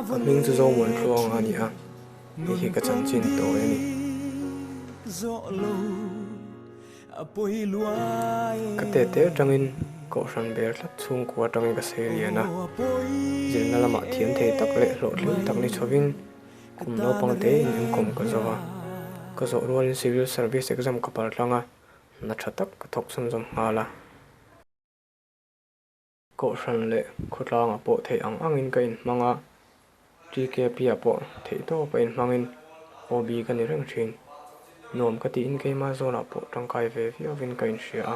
Ka hming chu Zomuan Tluang a ni a, hei hi ka chanchin tawi a ni. Ka tete atangin Kohhran ber tlat chhungkua atangin ka sei lian a, zirna lamah thiam thei tak leh hlawhtling tak ni chhovin kum naupang tein inkawm ka zo a. Ka zawh rualin Civil Service exam ka pal tlang a, hna tha tak ka thawk chhunzawm nghal a. Kohhran leh khawtlangah pawh theih ang angin ka inhmang a, TKP-ah pawh theih tawpa inhmangin OB ka ni reng thin. Nuam ka tiin keimah zawnah pawh tangkai ve viauvin ka inhria a.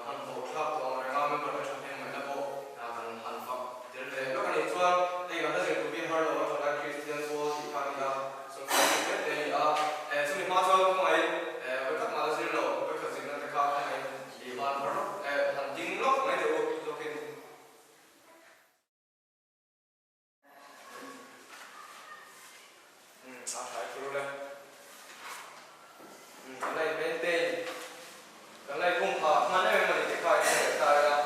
Hmanhmawh thlak tawh ang renga member te thahnem ngaihna pawh kan han fak tel ve lawk a nih chuan hei kan la zir tur hi har lo a thalai Kristian pawl tih kha a ni a, sawrkar zir hle te a ni a, chumi hma chuan khawngaihin vawikhat mah la zir lo, vawikhat zirna te kha khawngaihin i van har lawk han ding lawk mai teh u zawkin. A hlai thur le. Kan la in maintain, kan la in bum pha hman em em a ni tih kha in hre leh ta ila.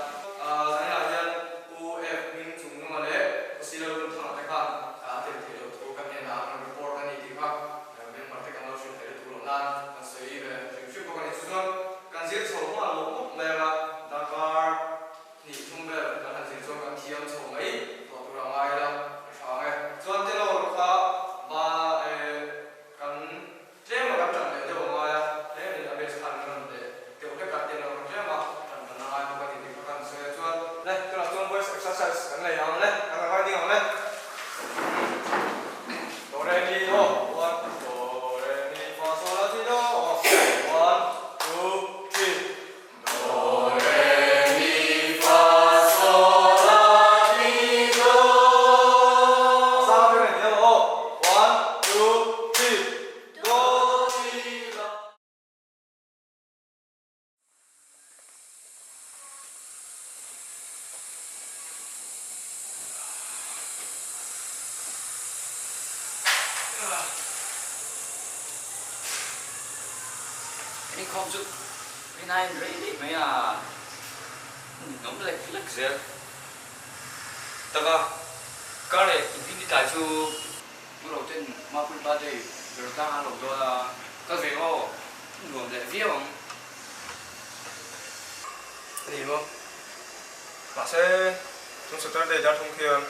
Zaninah hian U F hming chung nunga leh U Silo Lunthanga te khan a tel theih loh thu ka hnenah an rawn report a ni tih kha member te kan lo hrilh theih lutuk loh nan kan sawi ve hrim hrim bawk a ni. Chu chuan kan zir chho nghal mawp mawp mai ang a, darkar Hnih thum vel kan han zir chuan kan thiam chho mai tawh tur a ngai la, a tha ang e. Chuan tenor kha ba e kan tlem a kan tan leh deuh a ngai a, tlemin a base khan kan rawn leh deuh hlek a, tenor kha tlem a tan kan a ngai bawk a ni tih kha kan sawi a. Chuan le tunah chuan voice exercise kan nei ang le, kan rawn ding ang le. Do re mi aw, one, do re mi fa sol la si do aw, one, two, three. Do re mi fa sol la ti do. A sang atang in hian aw. One, two, three. Do si la. Inkhawm chu rinaiin rei rei mai a, ninawm lek lek zel. Taka kar leh inhming ni tlai chu Nguro ten Mapui birthday ber tlang a lo dawn a, kal ve aw, nuam leh viau ang. A ni maw? Mahse, chung Saturday dar thum khian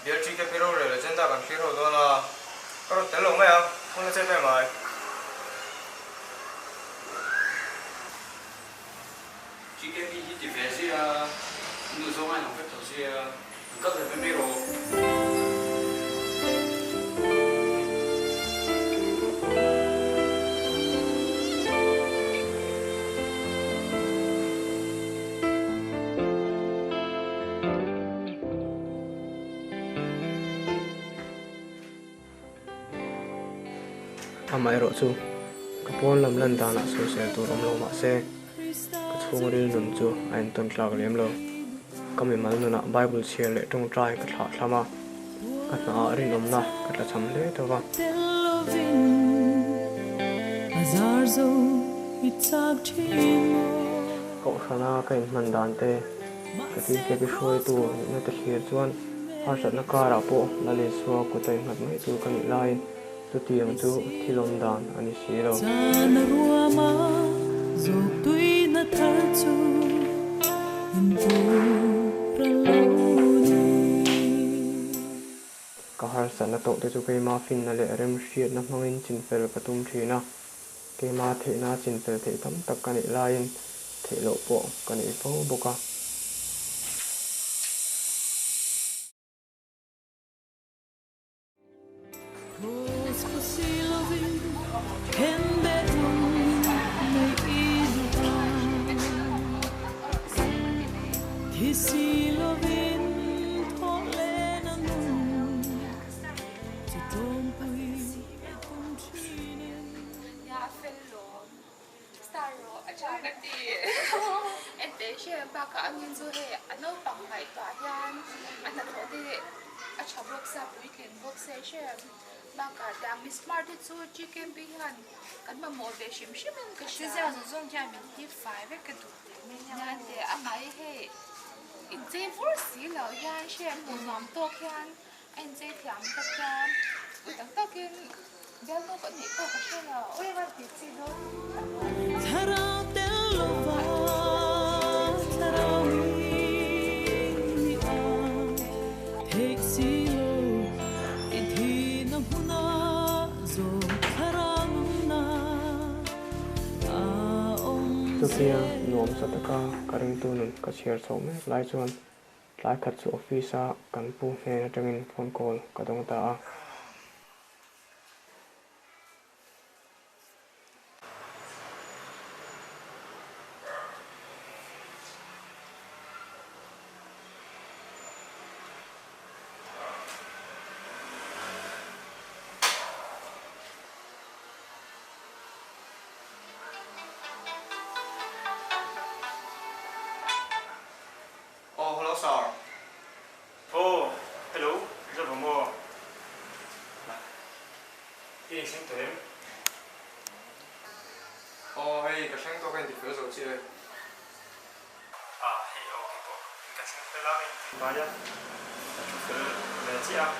BLTKP rorel agenda kan thlir ho dawn a, ka rawn tel lo mai a, hun a chet em ai. TKP hi ti ve zia, nu zawng a inang vek tho sia, an kal ve mai mai rawh. Amaherawh chu, ka pawn lam lan danah sawisel tur awm lo mah se, ka chhungril nun chu a entawn tlak lem lo. Ka mimal nunah Bible chhiar leh tawngtai ka thlah thlam a, ka hnaah rinawmna ka tla cham hle tho va. Kohhrana ka inhman dan te, ka tikepi hruaitu nihna te thlir chuan harsatna karah pawh Lal Isua kut a innghat mai tur ka nih laiin chutiang chu thil awm dan a ni si lo. Ka harsatna tawh te chu keima finna leh remhriatna hmangin chinfel ka tum thin a, keima theihna chinfel theih tam tak ka neih laiin theih loh pawh ka nei fo bawk a. Bakah tiang mi smart hi chu GKP hian kan mamawh ve hrim hrim in ka hria. Chizia zawng zawng hian min hip fai vek ka duh teh mai nia. Nia teh amah hi hei inchei vur si lo hian hre an hmuh nuam tawk hian a inchei thiam bawk hian ui tak takin bialnu ka nih pawh ka hre lo. Ui va ti chi dawn. Thlarau tel lova thlarau in ni a theih si lo i thihna hmuna zawh thlarau nunna a awm Chutia zel. nuam sa taka ka ringtu nun ka chhiar chho mek lai chuan tlai khat chu office a kan pu hnen atangin phone call ka dawng ta a. Aw hello sir. Aw hello Zava maw? I inthleng tawh em? Aw hei ka thleng tawh ka inti fel zo chiah e. Ah hei aw kei pawh in ka thleng fel a ka inti bai a, ka thu fel ve chiah a.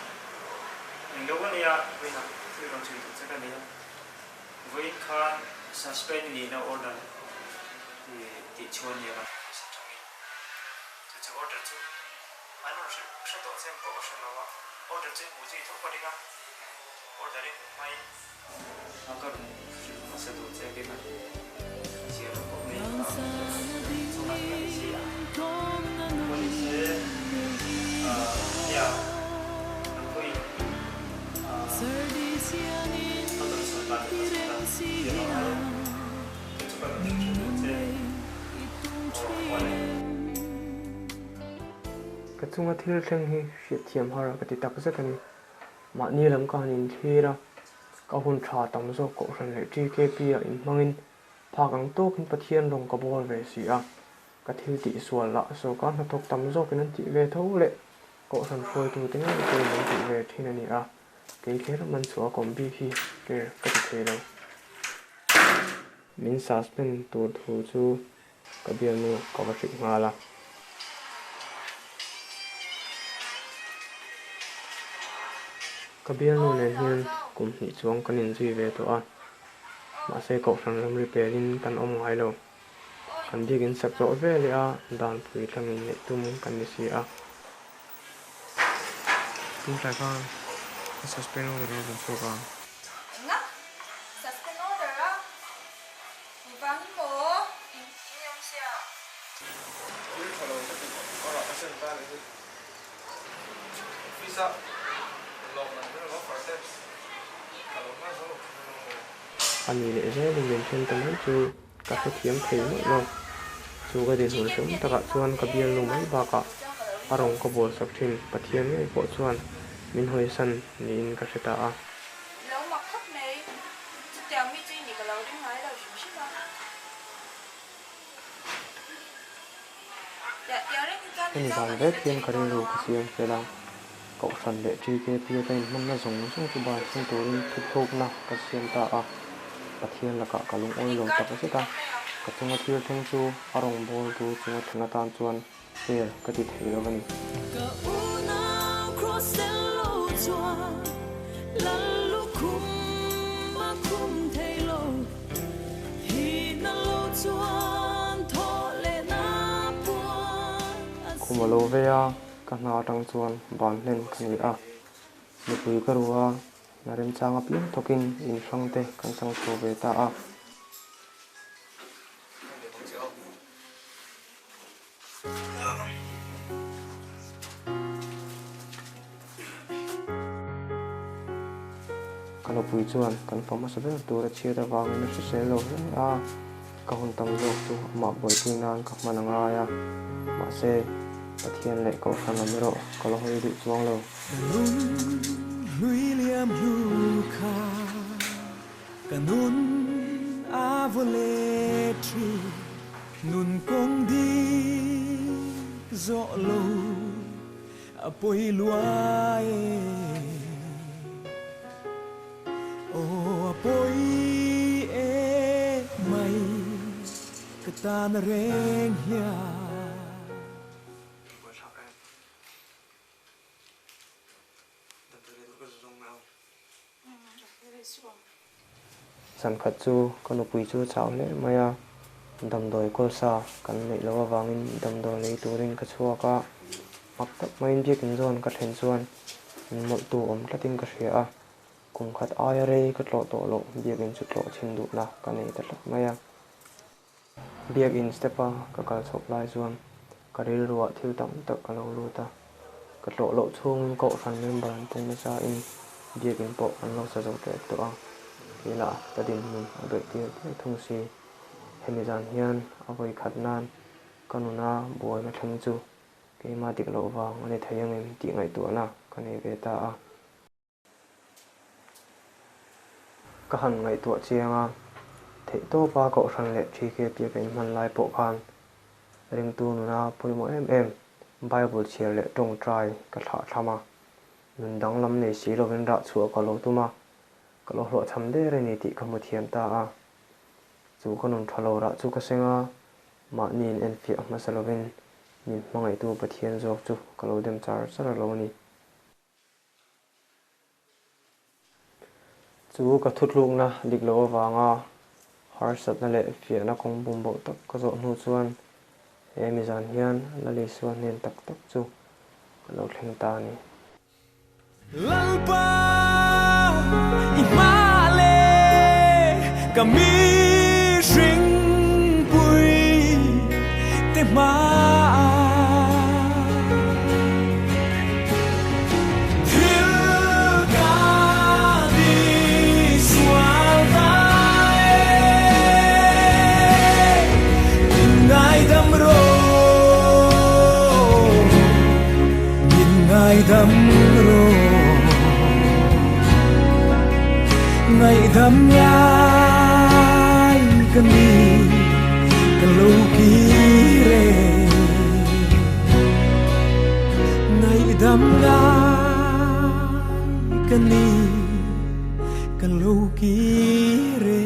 Englo ka nia vawiinah thil rawn chhui duh che ka nei a, vawiin khan suspend nihna order tih chhuah nia kan office atangin chu chu order chu an rawn hrilh hre tawh che ang pawh ka hre lo a, order chu i hmuh chu i tho ka ring a. Order i hmuh hmain a ka rawn hrilh hmasa duh che keiman zia lo pawh mai ka chungah ka ni si a. Pawh ni se nia nang pawhin a rawn sawi dan leh ka sawi dan zia lo ngai a, chu chu ka rawn hrilh hre duh che aw awle. Ka chunga thil thleng hi hriatthiam har ka ti takzet a ni. Mahni lam ka han inthlir a, ka hun tha tam zawk Kohhran leh TKP ah inhmangin phak ang tawkin Pathian rawng ka bawl ve si a, ka thil tih sual lah sawrkar hnathawk tam zawkin an tih ve tho leh Kohhran hruaitute ngei pawhin an tih ve thin a ni a, kei kher man chhuah a kawm bik hi ker ka ti thei lo. Min suspend tur thu chu Ka bialnu ka va hrilh nghal a. Ka bialnu nen hian kum hnih chuang kan inzui ve tawh a, mahse kohhran ramri pelin kan awm ngai lo. Kan biakin sak zawh ve leh a danpui tlangin neih tum kan ni si a. Tuntlai khan ka suspend order a rawn chhuak a. Enga? Suspend order a? Engvangin maw in awm sia? Thil tha lo ka tih erawh a zen ta a ni hi. Office a lawm man ber lo far te ka lo hma zo lo thin a maw. A ni leh zelin min then ta mai chu ka hrethiam thei mawlh lo. Chu ka dinhmun hreawm takah chuan ka bialnu mai bakah a rawng ka bawl sak thin Pathian ngei pawh chuan min hawisan niin ka hre ta a. Lo mak khawp mai. Chutiang mi chu i nih ka lo ring ngai lo hrim hrim a. Hemi zan vek hian ka rilru ka siam fel a, Kohhran leh TKP a ka inhmanna zawng zawng chu bansan turin thuthlukna ka siam ta a. Pathian lakah ka lungawi lo tak zet a, ka chunga thil thleng chu a rawngbawltu chunga thleng atan chuan Fair ka ti thei lo a ni. Ka unau cross tel lo chuan lal lukhum a khum thei lo, thihna lo chuan thawh leh na puan a Khum a lo ve a, ka hna atang chuan ban hlen ka ni a, nupui ka ru a, hna remchang apiang thawkin in hrang te kan chang chho ve ta a. Ka nupui chuan kan fa hmasa ber tur a chhiat avangin a hrisel lo hle a, ka hun tam zawk chu amah buaipui nan ka hman a ngai a, mahse Pathian leh Kohhran lam erawh ka la hawi duh chuang lo. Ka nun hlui liam hlu kha ka nun a vaw let thin. Nun kawng dik zawh lo a pawi luai e. Aw a pawi e mai ka tan reng hian. Zankhat chu ka nupui chu chau hle mai a, damdawi kawlsa kan neih loh avangin damdawi lei turin ka chhuak a, mak tak maiin biakin zawn ka thlen chuan min mawlhtu awm tlatin ka hria a, kum khat aia rei ka tlawh tawh loh biakin chu tlawh chhin duhna ka nei ta tlat mai a. Biakin step-a ka kal chhoh lai chuan ka rilruah thil tam tak a lo lut a, ka tlawh loh chhungin kohhran member an pung nasa in biakin pawh an lo sa zo tep tawh a, kei lah ka dinhmun a beih tir tir thung si. Hemi zan hian a vawi khat nan ka nuna buaina thleng chu keimah dik loh vang a ni thei angem tih ngaihtuahna ka nei ve ta a. Ka han ngaihtuah chiang a, theihtawpa kohhran leh TKP ka inhman lai pawh khan ringtu nuna pawimawh em em Bible chhiar leh tawngtai ka thlah thlam a, nun danglam nei si lovin rah chhuah ka lo tum a, ka lo hlawhchham der a ni tih ka hmu thiam ta a. Chu ka nun tha lo rah chu ka seng a, mahni in enfiah hmasa lovin min hmangaihtu Pathian zawk chu ka lo dem char char a lo ni. Chu ka thutlukna dik loh avanga harsatna leh fiahna kawng bumboh tak ka zawh hnu chuan he mizan hian Lalisua hnen tak tak chu ka lo thleng ta a ni. Lalpa i hma leh ka mihring pui te hma. Thil ka ti sual ta e, min ngaidam rawh, min ngaidam rawh, ngaihdam ngai ka ni ka lo kir e. Ngaihdam ngai ka ni ka lo kir e.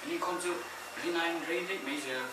An inkhawm chu rinaiin rei daih mai zel.